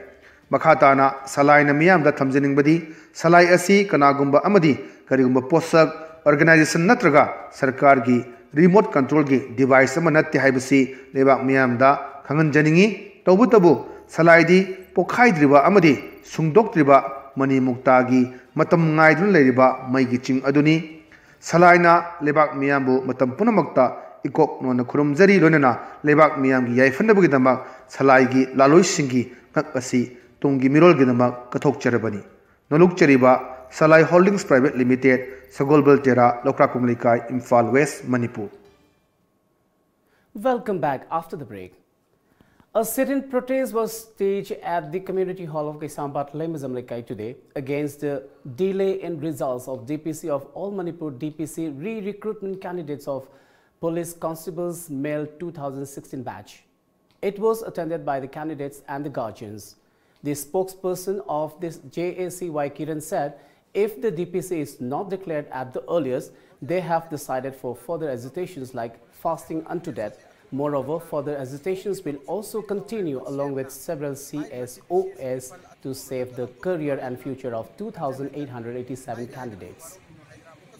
ꯃꯈꯥ ꯇꯥꯅ ꯁꯂꯥꯏꯅ ꯃꯤꯌꯥꯝꯗ ꯊꯝꯖꯅꯤꯡꯕꯗꯤ, ꯁꯂꯥꯏ ꯑꯁꯤ ꯀꯅꯥꯒꯨꯝꯕ ꯑꯃꯗꯤ ꯀꯔꯤꯒꯨꯝꯕ ꯄꯣꯠꯁꯛ, organization ꯅꯠꯇ꯭ꯔꯒ ꯁꯔꯀꯥꯔꯒꯤ remote control ꯒꯤ device ꯑꯃ ꯅꯠꯇꯦ ꯍꯥꯏꯕꯁꯤ ꯂꯩꯕꯥꯛ ꯃꯤꯌꯥꯝꯗ ꯈꯪꯍꯟꯖꯅꯤꯡꯏ꯫ ꯇꯧꯕꯇꯕꯨ ꯁꯂꯥꯏꯗꯤ ꯄꯣꯈꯥꯏꯗ꯭ꯔꯤꯕ ꯑꯃꯗꯤ ꯁꯨꯡꯗꯣꯛꯇ꯭ꯔꯤꯕ ꯃꯅꯤ ꯃꯨꯛꯇꯥꯒꯤ ꯃꯇꯝ ꯉꯥꯏꯗꯨꯅ ꯂꯩꯔꯤꯕ ꯃꯩꯒꯤ ꯆꯤꯡ ꯑꯗꯨꯅꯤ꯫ ꯁꯂꯥꯏꯅ ꯂꯩꯕꯥꯛ ꯃꯤꯌꯥꯝꯕꯨ ꯃꯇꯝ ꯄꯨꯝꯅꯃꯛꯇ ꯏꯀꯣꯛ ꯅꯣꯟꯅ ꯈꯨꯔꯨꯝꯖꯔꯤ, ꯂꯣꯏꯅꯅ ꯂꯩꯕꯥꯛ ꯃꯤꯌꯥꯝꯒꯤ ꯌꯥꯏꯐꯅꯕꯒꯤꯗꯃꯛ ꯁꯂꯥꯏꯒꯤ ꯂꯥꯂꯣꯏꯁꯤꯡꯒꯤ ꯉꯛ ꯑꯁꯤ ꯇꯨꯡꯒꯤ ꯃꯤꯔꯣꯜꯒꯤꯗꯃꯛ ꯀꯠꯊꯣꯛꯆꯔꯕꯅꯤ꯫ ꯅꯣꯂꯨꯛꯆꯔꯤꯕ ꯁꯂꯥꯏ Holdings Private Limited, ꯁꯒꯣꯜꯕꯜ Tera, Loukrakpam Leikai, Imphal West, Manipur. Welcome back after the break. A sit-in protest was staged at the community hall of Kaisampat Lemazam Lekai today against the delay in results of D P C of All Manipur D P C re-recruitment candidates of police constables male two thousand sixteen batch. It was attended by the candidates and the guardians. The spokesperson of this J A C Y Kiran said if the D P C is not declared at the earliest, they have decided for further agitations like fasting unto death. Moreover, further agitations will also continue along with several C S O S to save the career and future of two thousand eight hundred eighty-seven candidates.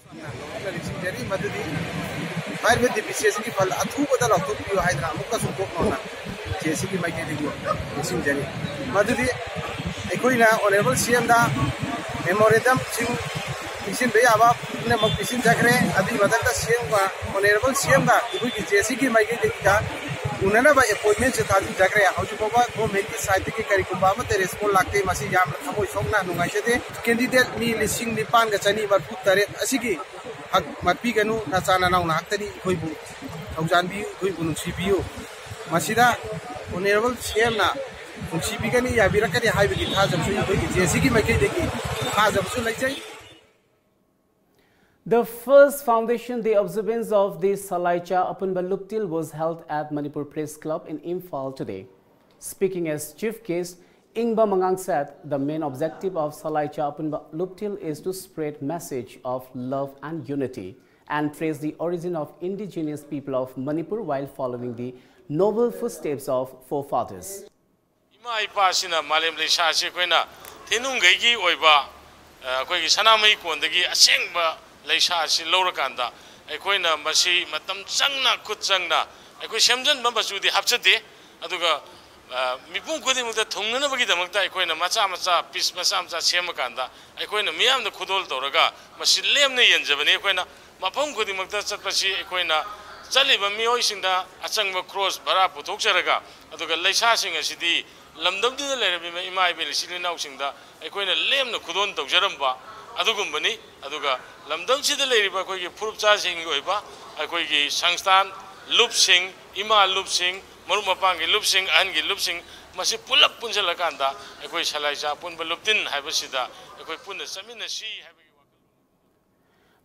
ꯅꯤꯡꯁꯤꯡꯖꯔꯤ ꯃꯗꯨꯗꯤ ꯍꯥꯏꯔꯤꯕ ꯗꯤ ꯄꯤ ꯁꯤ ꯑꯁꯤꯒꯤ ꯐꯜ ꯑꯊꯨꯕꯗ ꯂꯥꯎꯊꯣꯛꯄꯤꯌꯨ ꯍꯥꯏꯗꯅ ꯑꯃꯨꯛꯀꯁꯨ ꯀꯣꯛ ꯅꯧꯅ ꯖꯦ ꯑꯦ ꯁꯤꯒꯤ ꯃꯥꯏꯀꯩꯗꯒꯤ ꯅꯤꯡꯁꯤꯡꯖꯔꯤ꯫ ꯃꯗꯨꯗꯤ ꯑꯩꯈꯣꯏꯅ ꯑꯣꯅꯔꯦꯕꯜ ꯁꯤ ꯑꯦꯝꯗ ꯃꯦꯃꯣꯔꯦꯟꯗꯝꯁꯤꯡ ꯄꯤꯁꯤꯟꯕ ꯌꯥꯕ ꯄꯨꯝꯅꯃꯛ ꯄꯤꯁꯤꯟꯖꯈ꯭ꯔꯦ꯫ ꯑꯗꯨꯒꯤ ꯃꯊꯛꯇ ꯁꯤ ꯑꯦꯝꯒ ꯑꯣꯅꯔꯦꯕꯜ ꯁꯤ ꯑꯦꯝꯒ ꯑꯩꯈꯣꯏꯒꯤ ꯖꯦ ꯑꯦ ꯁꯤꯒꯤ ꯃꯥꯏꯀꯩꯗꯒꯤꯗ ꯎꯅꯅꯕ ꯑꯦꯄꯣꯏꯟꯃꯦꯟꯁꯨ ꯊꯥꯖꯤꯟꯖꯈ꯭ꯔꯦ꯫ ꯍꯧꯖꯤꯛ ꯐꯥꯎꯕ ꯒꯣꯔꯃꯦꯟꯒꯤ ꯁꯥꯏꯠꯇꯒꯤ ꯀꯔꯤꯒꯨꯝꯕ ꯑꯃꯠꯇ ꯔꯦꯁꯄꯣꯟ ꯂꯥꯛꯇꯦ꯫ ꯃꯁꯤ ꯌꯥꯝꯅ ꯊꯃꯣꯏ ꯁꯣꯛꯅ ꯅꯨꯡꯉꯥꯏꯖꯗꯦ꯫ ꯀꯦꯟꯗꯤꯗꯦꯠ ꯃꯤ ꯂꯤꯁꯤꯡ ꯅꯤꯄꯥꯟꯒ ꯆꯅꯤ ꯃꯔꯤꯐꯨ ꯇꯔꯦꯠ ꯑꯁꯤꯒꯤ ꯍꯛ ꯃꯠꯄꯤꯒꯅꯨ꯫ ꯅꯆꯥ ꯅꯅꯥꯎ ꯉꯥꯛꯇꯅꯤ꯫ ꯑꯩꯈꯣꯏꯕꯨ ꯊꯧꯖꯥꯟꯕꯤꯌꯨ, ꯑꯩꯈꯣꯏꯕꯨ ꯅꯨꯡꯁꯤꯕꯤꯌꯨ꯫ ꯃꯁꯤꯗ ꯑꯣꯅꯔꯦꯕꯜ ꯁꯤ ꯑꯦꯝꯅ ꯅꯨꯡꯁꯤꯕꯤꯒꯅꯤ, ꯌꯥꯕꯤꯔꯛꯀꯅꯤ ꯍꯥꯏꯕꯒꯤ ꯊꯥꯖꯕꯁꯨ ꯑꯩꯈꯣꯏꯒꯤ ꯖꯦ ꯑꯦ ꯁꯤꯒꯤ ꯃꯥꯏꯀꯩꯗꯒꯤ ꯊꯥꯖꯕꯁꯨ ꯂꯩꯖꯩ꯫ The first Foundation Day observance of the Salaicha Apunba Luptil was held at Manipur Press Club in Imphal today. Speaking as chief guest, Ingba Mangang said the main objective of Salaicha Apunba Luptil is to spread message of love and unity and trace the origin of indigenous people of Manipur while following the noble footsteps of forefathers. ꯏꯃꯥ ꯏꯄꯥꯁꯤꯅ ꯃꯥꯂꯦꯝ ꯂꯩꯁꯥꯁꯤ ꯑꯩꯈꯣꯏꯅ ꯊꯤꯅꯨꯡꯒꯩꯒꯤ ꯑꯣꯏꯕ, ꯑ, ꯑꯩꯈꯣꯏꯒꯤ ꯁꯅꯥꯃꯍꯤ ꯀꯣꯟꯗꯒꯤ ꯑꯁꯦꯡꯕ ꯂꯩꯁꯥꯁꯤ ꯂꯧꯔꯀꯥꯟꯗ, ꯑꯩꯈꯣꯏꯅ ꯃꯁꯤ ꯃꯇꯝ ꯆꯪꯅ, ꯈꯨꯠ ꯆꯪꯅ ꯑꯩꯈꯣꯏ ꯁꯦꯝꯖꯤꯟꯕ ꯃꯆꯨꯗꯤ ꯍꯥꯞꯆꯗꯦ꯫ ꯑꯗꯨꯒ, ꯑ, ꯃꯤꯄꯨꯝ ꯈꯨꯗꯤꯡꯃꯛꯇ ꯊꯨꯡꯅꯅꯕꯒꯤꯗꯃꯛꯇ ꯑꯩꯈꯣꯏꯅ ꯃꯆꯥ ꯃꯆꯥ, ꯄꯤꯁ ꯃꯆꯥ ꯃꯆꯥ ꯁꯦꯝꯃꯀꯥꯟꯗ ꯑꯩꯈꯣꯏꯅ ꯃꯤꯌꯥꯝꯗ ꯈꯨꯗꯣꯜ ꯇꯧꯔꯒ ꯃꯁꯤ ꯂꯦꯝꯅ ꯌꯦꯟꯖꯕꯅꯤ꯫ ꯑꯩꯈꯣꯏꯅ ꯃꯐꯝ ꯈꯨꯗꯤꯡꯃꯛꯇ ꯆꯠꯄꯁꯤ ꯑꯩꯈꯣꯏꯅ ꯆꯠꯂꯤꯕ ꯃꯤꯑꯣꯏꯁꯤꯡꯗ ꯑꯆꯪꯕ ꯈ꯭ꯔꯣꯁ ꯚꯔꯥ ꯄꯨꯊꯣꯛꯆꯔꯒ, ꯑꯗꯨꯒ ꯂꯩꯁꯥꯁꯤꯡ ꯑꯁꯤꯗꯤ ꯂꯝꯗꯝꯗꯨꯗ ꯂꯩꯔꯝꯃꯤꯕ ꯏꯃꯥ ꯏꯕꯦꯜ ꯏꯆꯤꯜ ꯏꯅꯥꯎꯁꯤꯡꯗ ꯑꯩꯈꯣꯏꯅ ꯂꯦꯝꯅ ꯈꯨꯗꯣꯜ ꯇꯧꯖꯔꯝꯕ ꯑꯗꯨꯒꯨꯝꯕꯅꯤ꯫ ꯑꯗꯨꯒ ꯂꯝꯗꯝꯁꯤꯗ ꯂꯩꯔꯤꯕ ꯑꯩꯈꯣꯏꯒꯤ ꯐꯨꯔꯨꯞꯆꯥꯁꯤꯡꯒꯤ ꯑꯣꯏꯕ ꯑꯩꯈꯣꯏꯒꯤ ꯁꯪꯁꯊꯥꯟ, ꯂꯨꯞꯁꯤꯡ, ꯏꯃꯥ ꯂꯨꯞꯁꯤꯡ, ꯃꯔꯨꯞ ꯃꯄꯥꯡꯒꯤ ꯂꯨꯞꯁꯤꯡ, ꯑꯍꯟꯒꯤ ꯂꯨꯞꯁꯤꯡ, ꯃꯁꯤ ꯄꯨꯂꯞ ꯄꯨꯟꯁꯤꯜꯂꯀꯥꯟꯗ ꯑꯩꯈꯣꯏ ꯁꯂꯥꯏꯆꯥ ꯑꯄꯨꯟꯕ ꯂꯨꯞꯇꯤꯟ ꯍꯥꯏꯕꯁꯤꯗ ꯑꯩꯈꯣꯏ ꯄꯨꯟꯅ ꯆꯠꯃꯤꯟꯅꯁꯤ ꯍꯥꯏꯕꯒꯤ ꯋꯥꯈꯜꯂꯣꯟ꯫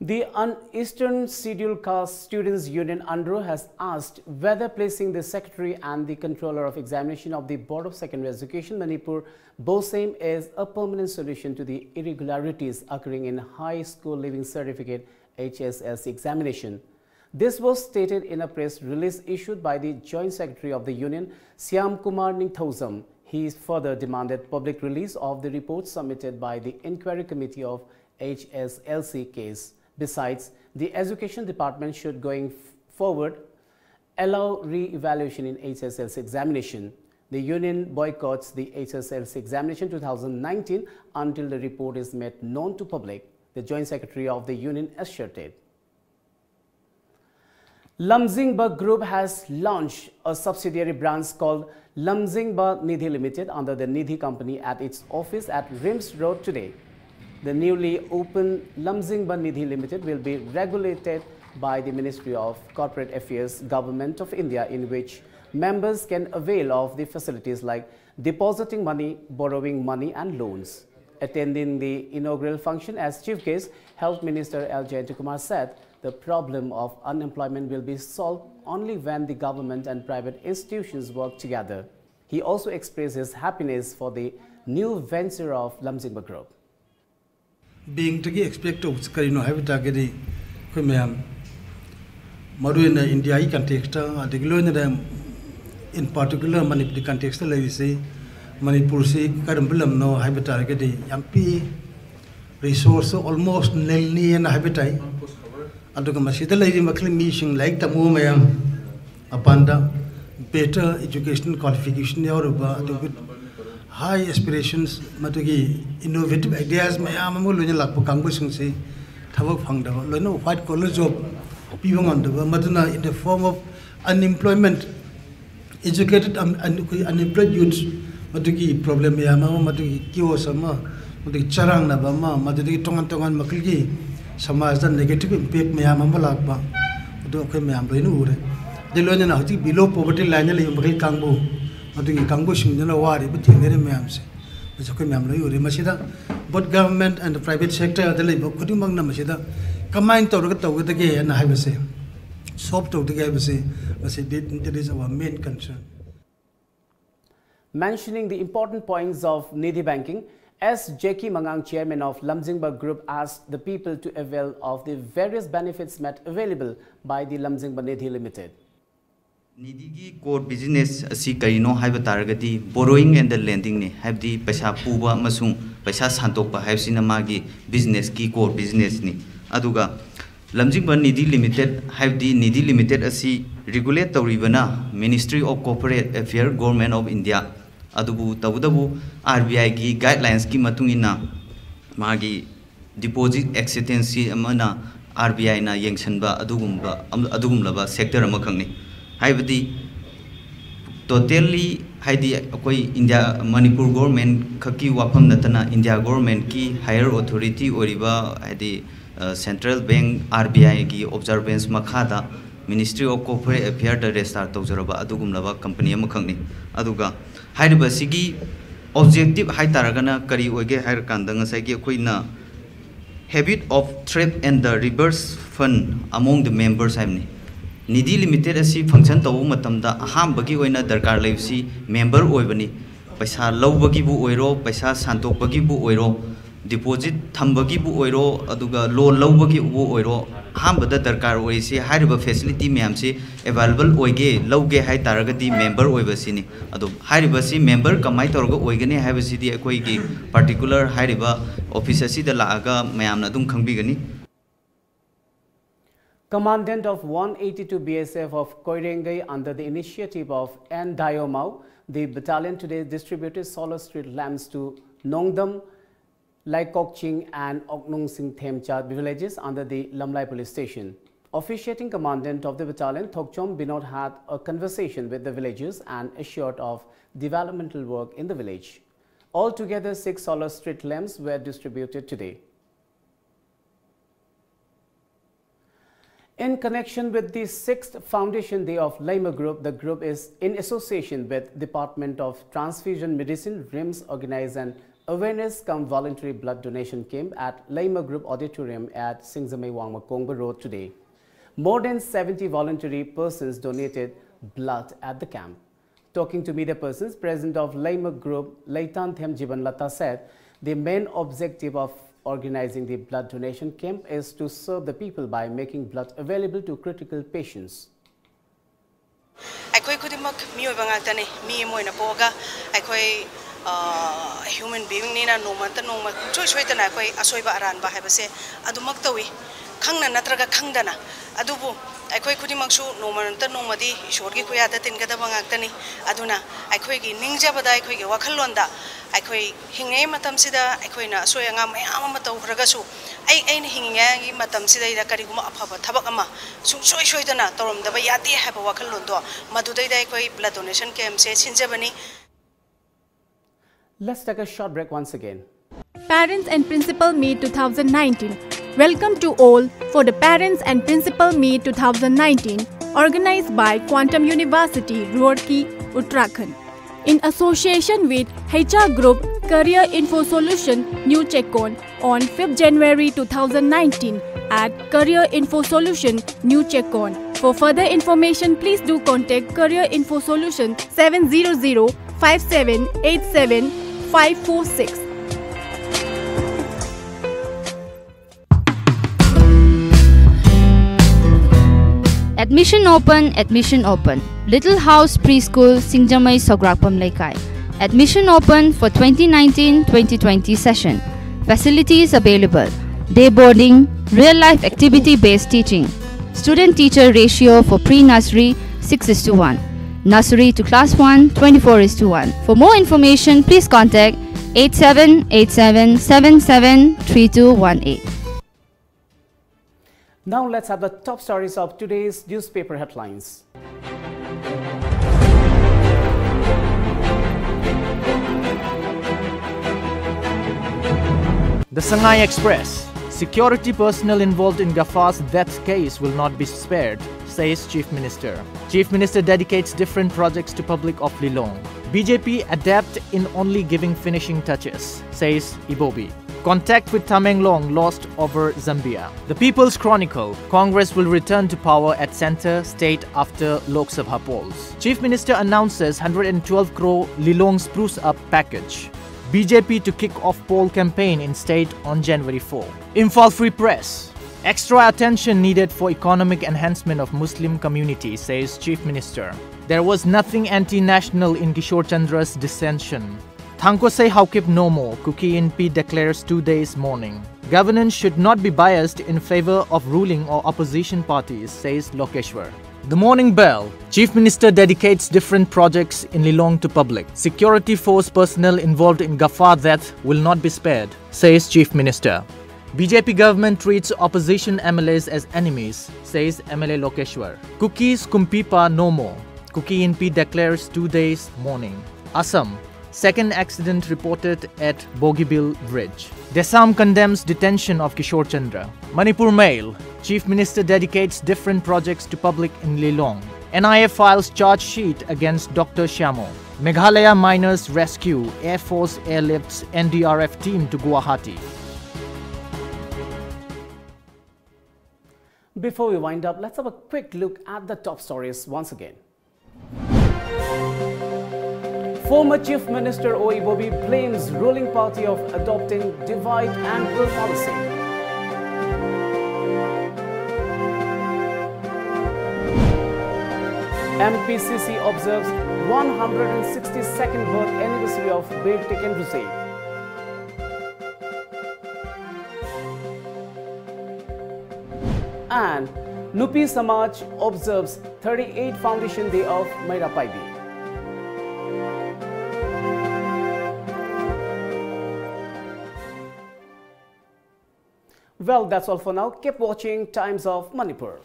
The Un- Eastern Scheduled Caste Students Union, UNSCHU, has asked whether placing the secretary and the controller of examination of the Board of Secondary Education, Manipur, BOSEM, is a permanent solution to the irregularities occurring in High School Leaving Certificate, H S L C, examination. This was stated in a press release issued by the Joint Secretary of the Union, Shyam Kumar Ningthoujam. He further demanded public release of the report submitted by the Inquiry Committee of H S L C case. Besides, the Education Department should, going f- forward, allow re-evaluation in H S L C examination. The union boycotts the H S L C examination two thousand nineteen until the report is made known to public, the Joint Secretary of the Union asserted. Lamjingba Group has launched a subsidiary branch called Lamjingba Nidhi Limited under the Nidhi Company at its office at RIMS Road today. The newly opened Lamjingba Nidhi Limited will be regulated by the Ministry of Corporate Affairs, Government of India, in which members can avail of the facilities like depositing money, borrowing money, and loans. Attending the inaugural function as chief guest, Health Minister L Jayantakumar said the problem of unemployment will be solved only when the government and private institutions work together. He also expressed his happiness for the new venture of Lamjingba Group. ꯕꯦꯡꯛꯇꯒꯤ expect ꯇꯧꯕꯁꯤ ꯀꯔꯤꯅꯣ ꯍꯥꯏꯕ ꯇꯥꯔꯒꯗꯤ, ꯑꯩꯈꯣꯏ ꯃꯌꯥꯝ, ꯃꯔꯨꯑꯣꯏꯅ ꯏꯟꯗꯤꯌꯥꯒꯤ context, ꯑꯗꯒꯤ ꯂꯣꯏꯅꯅ in particular ꯃꯅꯤꯄꯨꯔꯒꯤ ꯀꯟꯇꯦꯛꯁꯇ ꯂꯩꯔꯤꯁꯤ, ꯃꯅꯤꯄꯨꯔꯁꯤ ꯀꯔꯝꯕ ꯂꯝꯅꯣ ꯍꯥꯏꯕ ꯇꯥꯔꯒꯗꯤ ꯌꯥꯝ ꯄꯤꯛꯏ, ꯔꯤꯁꯣꯔꯁꯁꯨ ꯑꯣꯜꯃꯣꯁ ꯅꯤꯜꯅꯤꯅ ꯍꯥꯏꯕ ꯇꯥꯏ꯫ ꯑꯗꯨꯒ ꯃꯁꯤꯗ ꯂꯩꯔꯤꯕ ꯃꯈꯜ ꯃꯤꯁꯤꯡ, ꯂꯥꯏꯔꯤꯛ ꯇꯝꯃꯨꯕ ꯃꯌꯥꯝ, ꯃꯄꯥꯟꯗ ꯕꯦꯇꯔ ꯏꯖꯨꯀꯦꯁꯅꯦꯜ ꯀ꯭ꯋꯥꯂꯤꯐꯤꯀꯦꯁꯟ ꯌꯥꯎꯔꯕ, ꯑꯗꯨꯒ ꯍꯥꯏ ꯑꯦꯁꯄꯤꯔꯦꯁꯟꯁ, ꯃꯗꯨꯒꯤ ꯏꯅꯣꯚꯦꯇꯤꯚ ꯑꯥꯏꯗꯤꯌꯥꯁ ꯃꯌꯥꯝ ꯑꯃ ꯂꯣꯏꯅ ꯂꯥꯛꯄ ꯀꯥꯡꯕꯨꯁꯤꯡꯁꯤ ꯊꯕꯛ ꯐꯪꯗꯕ, ꯂꯣꯏꯅ ꯋꯥꯏꯠ ꯀꯣꯂꯔ ꯖꯣꯕ ꯄꯤꯕ ꯉꯝꯗꯕ, ꯃꯗꯨꯅ in the form of unemployment, educated ꯑꯩꯈꯣꯏ unemployed youths, ꯃꯗꯨꯒꯤ ꯄ꯭ꯔꯣꯕ꯭ꯂꯦꯝ ꯃꯌꯥꯝ ꯑꯃ, ꯃꯗꯨꯒꯤ ꯀꯤꯌꯣꯁ ꯑꯃ, ꯃꯗꯨꯒꯤ ꯆꯔꯥꯡꯅꯕ ꯑꯃ, ꯃꯗꯨꯗꯒꯤ ꯇꯣꯉꯥꯟ ꯇꯣꯉꯥꯟ ꯃꯈꯜꯒꯤ ꯁꯃꯥꯖꯗ ꯅꯦꯒꯦꯇꯤꯚ ꯏꯝꯄꯦꯛ ꯃꯌꯥꯝ ꯑꯃ ꯂꯥꯛꯄ, ꯑꯗꯨ ꯑꯩꯈꯣꯏ ꯃꯌꯥꯝ ꯂꯣꯏꯅ ꯎꯔꯦ꯫ ꯑꯗꯨ ꯂꯣꯏꯅꯅ ꯍꯧꯖꯤꯛ below poverty line ꯂꯩꯕ ꯃꯈꯩ ꯀꯥꯡꯕꯨ, ꯃꯗꯨꯒꯤ ꯀꯥꯡꯕꯨꯁꯤꯡꯗꯨꯅ ꯋꯥꯔꯤꯕ, ꯊꯦꯡꯅꯔꯤꯕ ꯃꯌꯥꯝꯁꯦ, ꯃꯁꯤ ꯑꯩꯈꯣꯏ ꯃꯌꯥꯝ ꯂꯣꯏ ꯎꯔꯦ꯫ ꯃꯁꯤꯗ both government and private sectorꯗ ꯂꯩꯕ ꯈꯨꯗꯤꯡꯃꯛꯅ ꯃꯁꯤꯗ ꯀꯃꯥꯏꯅ ꯇꯧꯔꯒ ꯇꯧꯒꯗꯒꯦ ꯍꯥꯏꯅ ꯍꯥꯏꯕꯁꯦ, ꯁꯣꯜꯕ ꯇꯧꯗꯒꯦ ꯍꯥꯏꯕꯁꯦ, ꯃꯁꯤ that is our main concern. Mentioning the important points of Nidhi Banking, S J K Mangang, chairman of Lamjingba Group, asked the people to avail of the various benefits made available by the Lamjingba Nidhi Limited. ꯅꯤꯙꯤꯒꯤ core business ꯑꯁꯤ ꯀꯔꯤꯅꯣ ꯍꯥꯏꯕ ꯇꯥꯔꯒꯗꯤ borrowing and lendingꯅꯤ, ꯍꯥꯏꯕꯗꯤ ꯄꯩꯁꯥ ꯄꯨꯕ ꯑꯃꯁꯨꯡ ꯄꯩꯁꯥ ꯁꯥꯟꯗꯣꯛꯄ ꯍꯥꯏꯕꯁꯤꯅ ꯃꯥꯒꯤ ꯕꯤꯖꯤꯅꯦꯁꯀꯤ ꯀꯣꯔ ꯕꯤꯖꯤꯅꯦꯁꯅꯤ꯫ ꯑꯗꯨꯒ ꯂꯝꯖꯤꯡꯕ ꯅꯤꯙꯤ ꯂꯤꯃꯤꯇꯦꯠ, ꯍꯥꯏꯕꯗꯤ ꯅꯤꯙꯤ ꯂꯤꯃꯤꯇꯦꯠ ꯑꯁꯤ regulate ꯇꯧꯔꯤꯕꯅ Ministry of Corporate Affairs, Government of India꯫ ꯑꯗꯨꯕꯨ ꯇꯧꯕꯇꯕꯨ ꯑꯥꯔ ꯕꯤ ꯑꯥꯏꯒꯤ ꯒꯥꯏꯗꯂꯥꯏꯟꯁꯀꯤ ꯃꯇꯨꯡ ꯏꯟꯅ ꯃꯥꯒꯤ ꯗꯤꯄꯣꯖꯤꯠ ꯑꯦꯛꯁꯦꯞꯇꯦꯟꯁꯤ ꯑꯃꯅ ꯑꯥꯔ ꯕꯤ ꯑꯥꯏꯅ ꯌꯦꯡꯁꯤꯟꯕ ꯑꯗꯨꯒꯨꯝꯕ ꯑꯗꯨꯒꯨꯝꯂꯕ ꯁꯦꯛꯇꯔ ꯑꯃꯈꯛꯅꯤ꯫ ꯍꯥꯏꯕꯗꯤ ꯇꯣꯇꯦꯜꯂꯤ, ꯍꯥꯏꯗꯤ ꯑꯩꯈꯣꯏ ꯏꯟꯗꯤꯌꯥ, ꯃꯅꯤꯄꯨꯔ ꯒꯣꯔꯃꯦꯟ ꯈꯛꯀꯤ ꯋꯥꯐꯝ ꯅꯠꯇꯅ ꯏꯟꯗꯤꯌꯥ ꯒꯣꯔꯃꯦꯟꯀꯤ ꯍꯥꯌꯔ ꯑꯣꯊꯣꯔꯤꯇꯤ ꯑꯣꯏꯔꯤꯕ, ꯍꯥꯏꯗꯤ ꯁꯦꯟꯇ꯭ꯔꯦꯜ ꯕꯦꯡ, ꯑꯥꯔ ꯕꯤ ꯑꯥꯏꯒꯤ ꯑꯣꯕꯖꯔꯕꯦꯟꯁ ꯃꯈꯥꯗ Ministry of Corporate Affairsꯗ ꯔꯦꯖꯤꯁꯇꯥꯔ ꯇꯧꯖꯔꯕ ꯑꯗꯨꯒꯨꯝꯂꯕ ꯀꯝꯄꯅꯤ ꯑꯃꯈꯛꯅꯤ꯫ ꯑꯗꯨꯒ ꯍꯥꯏꯔꯤꯕ ꯑꯁꯤꯒꯤ ꯑꯣꯕꯖꯦꯛꯇꯤꯚ ꯍꯥꯏꯇꯥꯔꯒꯅ ꯀꯔꯤ ꯑꯣꯏꯒꯦ ꯍꯥꯏꯔꯀꯥꯟꯗ, ꯉꯁꯥꯏꯒꯤ ꯑꯩꯈꯣꯏꯅ habit of theft and the reverse fund among the members ꯍꯥꯏꯕꯅꯤ꯫ ꯅꯤꯙꯤ ꯂꯤꯃꯤꯇꯦꯠ ꯑꯁꯤ ꯐꯪꯁꯟ ꯇꯧꯕ ꯃꯇꯝꯗ ꯑꯍꯥꯟꯕꯒꯤ ꯑꯣꯏꯅ ꯗꯔꯀꯥꯔ ꯂꯩꯕꯁꯤ ꯃꯦꯝꯕꯔ ꯑꯣꯏꯕꯅꯤ꯫ ꯄꯩꯁꯥ ꯂꯧꯕꯒꯤꯕꯨ ꯑꯣꯏꯔꯣ, ꯄꯩꯁꯥ ꯁꯥꯟꯗꯣꯛꯄꯒꯤꯕꯨ ꯑꯣꯏꯔꯣ, ꯗꯤꯄꯣꯖꯤꯠ ꯊꯝꯕꯒꯤꯕꯨ ꯑꯣꯏꯔꯣ, ꯑꯗꯨꯒ ꯂꯣꯟ ꯂꯧꯕꯒꯤꯕꯨ ꯑꯣꯏꯔꯣ, ꯑꯍꯥꯟꯕꯗ ꯗꯔꯀꯥꯔ ꯑꯣꯏꯔꯤꯁꯤ ꯍꯥꯏꯔꯤꯕ ꯐꯦꯁꯤꯂꯤꯇꯤ ꯃꯌꯥꯝꯁꯤ ꯑꯦꯕꯥꯏꯂꯦꯕꯜ ꯑꯣꯏꯒꯦ, ꯂꯧꯒꯦ ꯍꯥꯏ ꯇꯥꯔꯒꯗꯤ ꯃꯦꯝꯕꯔ ꯑꯣꯏꯕꯁꯤꯅꯤ꯫ ꯑꯗꯣ ꯍꯥꯏꯔꯤꯕꯁꯤ ꯃꯦꯝꯕꯔ ꯀꯃꯥꯏꯅ ꯇꯧꯔꯒ ꯑꯣꯏꯒꯅꯤ ꯍꯥꯏꯕꯁꯤꯗꯤ ꯑꯩꯈꯣꯏꯒꯤ ꯄꯥꯔꯇꯤꯀꯨꯂꯔ ꯍꯥꯏꯔꯤꯕ ꯑꯣꯐꯤꯁ ꯑꯁꯤꯗ ꯂꯥꯛꯑꯒ ꯃꯌꯥꯝꯅ ꯑꯗꯨꯝ ꯈꯪꯕꯤꯒꯅꯤ꯫ Commandant of one eighty-two B S F of Koirengei, under the initiative of N Dayomao, the battalion today distributed solar street lamps to Nongdam, Laikokching and Oknungsing Themcha villages under the Lamlai Police Station. Officiating commandant of the battalion, Thokchom Binod, had a conversation with the villagers and assured of developmental work in the village. Altogether, six solar street lamps were distributed today. In connection with the sixth Foundation Day of Leima Group, the group is in association with Department of Transfusion Medicine, RIMS, organize an awareness cum voluntary blood donation camp at Leima Group Auditorium at Singzamei Wangmakongba Road today. More than seventy voluntary persons donated blood at the camp. Talking to media persons, President of Leima Group, Leitan Them Jiban Lata, said the main objective of organizing the blood donation camp is to serve the people by making blood available to critical patients. ꯑꯩꯈꯣꯏ ꯈꯨꯗꯤꯡꯃꯛ ꯃꯤꯑꯣꯏꯕ ꯉꯥꯛꯇꯅꯤ꯫ ꯃꯤ ꯑꯃ ꯑꯣꯏꯅ ꯄꯣꯛꯑꯒ ꯑꯩꯈꯣꯏ human ꯕꯤꯌꯤꯡꯅꯤꯅ ꯅꯣꯡꯃ ꯅꯠꯇ ꯅꯣꯡꯃ ꯁꯨꯡꯁꯣꯏ ꯁꯣꯏꯗꯅ ꯑꯩꯈꯣꯏ ꯑꯁꯣꯏꯕ ꯑꯔꯥꯟꯕ ꯍꯥꯏꯕꯁꯦ ꯑꯗꯨꯃꯛ ꯇꯧꯏ꯫ ꯈꯪꯅ ꯅꯠꯇ꯭ꯔꯒ ꯈꯪꯗꯅ꯫ ꯑꯗꯨꯕꯨ ꯑꯩꯈꯣꯏ ꯈꯨꯗꯤꯡꯃꯛꯁꯨ ꯅꯣꯡꯃ ꯅꯠꯇ ꯅꯣꯡꯃꯗꯤ ꯏꯁꯣꯔꯒꯤ ꯈꯨꯌꯥꯗ ꯇꯤꯟꯒꯗꯕ ꯉꯥꯛꯇꯅꯤ꯫ ꯑꯗꯨꯅ ꯑꯩꯈꯣꯏꯒꯤ ꯅꯤꯡꯖꯕꯗ, ꯑꯩꯈꯣꯏꯒꯤ ꯋꯥꯈꯜꯂꯣꯟꯗ ꯑꯩꯈꯣꯏ ꯍꯤꯡꯉꯤꯉꯩ ꯃꯇꯝꯁꯤꯗ ꯑꯩꯈꯣꯏꯅ ꯑꯁꯣꯏ ꯑꯉꯥꯝ ꯃꯌꯥꯝ ꯑꯃ ꯇꯧꯈ꯭ꯔꯒꯁꯨ ꯑꯩ ꯑꯩꯅ ꯍꯤꯡꯉꯤꯉꯩꯒꯤ ꯃꯇꯝꯁꯤꯗꯩꯗ ꯀꯔꯤꯒꯨꯝꯕ ꯑꯐꯕ ꯊꯕꯛ ꯑꯃ ꯁꯨꯡꯁꯣꯏ ꯁꯣꯏꯗꯅ ꯇꯧꯔꯝꯗꯕ ꯌꯥꯗꯦ ꯍꯥꯏꯕ ꯋꯥꯈꯜꯂꯣꯟꯗꯣ ꯃꯗꯨꯗꯩꯗ ꯑꯩꯈꯣꯏ blood donation campꯁꯦ ꯁꯤꯟꯖꯕꯅꯤ꯫ Let's take a short break once again. Parents and Principal Meet two thousand nineteen. Welcome to all for the Parents and Principal Meet two thousand nineteen, organized by Quantum University, Roorkee, Uttarakhand, in association with H R Group, Career Info Solution, New Checkon, on fifth January two thousand nineteen at Career Info Solution, New Checkon. For further information, please do contact Career Info Solution seven zero zero five seven eight seven five four six. Admission open, admission open. Little House Preschool, Singjamei, Sograkpam Leikai. Admission open for twenty nineteen twenty twenty session. Facilities available: day boarding, real life activity based teaching. Student teacher ratio for pre nursery six is to one. Nursery to class one, twenty-four is to one. For more information, please contact eight seven eight seven seven seven three two one eight. Now let's have the top stories of today's newspaper headlines. The Sangai Express. Security personnel involved in Gafar's death case will not be spared, says Chief Minister. Chief Minister dedicates different projects to public of Lilong. B J P adept in only giving finishing touches, says Ibobi. Contact with Tamenglong lost over Zambia. The People's Chronicle. Congress will return to power at centre, state after Lok Sabha polls. Chief Minister announces hundred and twelve crore Lilong spruce up package. B J P to kick off poll campaign in state on January four. Imphal Free Press. Extra attention needed for economic enhancement of Muslim community, says Chief Minister. There was nothing anti-national in Kishore Chandra's dissension. Thangkhosei Haokip no more, Kuki Inpi declares two days mourning. Governance should not be biased in favour of ruling or opposition parties, says Lokeshwar. The Morning Bell. Chief Minister dedicates different projects in Lilong to public. Security force personnel involved in Gafa death will not be spared, says Chief Minister. B J P government treats opposition M L As as enemies, says M L A Lokeshwar. Kukis Kumpipa no more. Kuki Inpi declares two days mourning. Assam. Second accident reported at Bogibeel Bridge. Desam condemns detention of Kishore Chandra. Manipur Mail. Chief Minister dedicates different projects to public in Lilong. N I A files charge sheet against Doctor Shyamo. Meghalaya miners rescue. Air Force airlifts N D R F team to Guwahati. Before we wind up, let's have a quick look at the top stories once again. Former Chief Minister O Ibobi blames ruling party of adopting divide and rule policy. M P C C observes one hundred sixty-second birth anniversary of Bir Tikendrasinh. And Nupi Samaj observes thirty-eighth Foundation Day of Meira Paibi. Well, that's all for now. Keep watching Times of Manipur.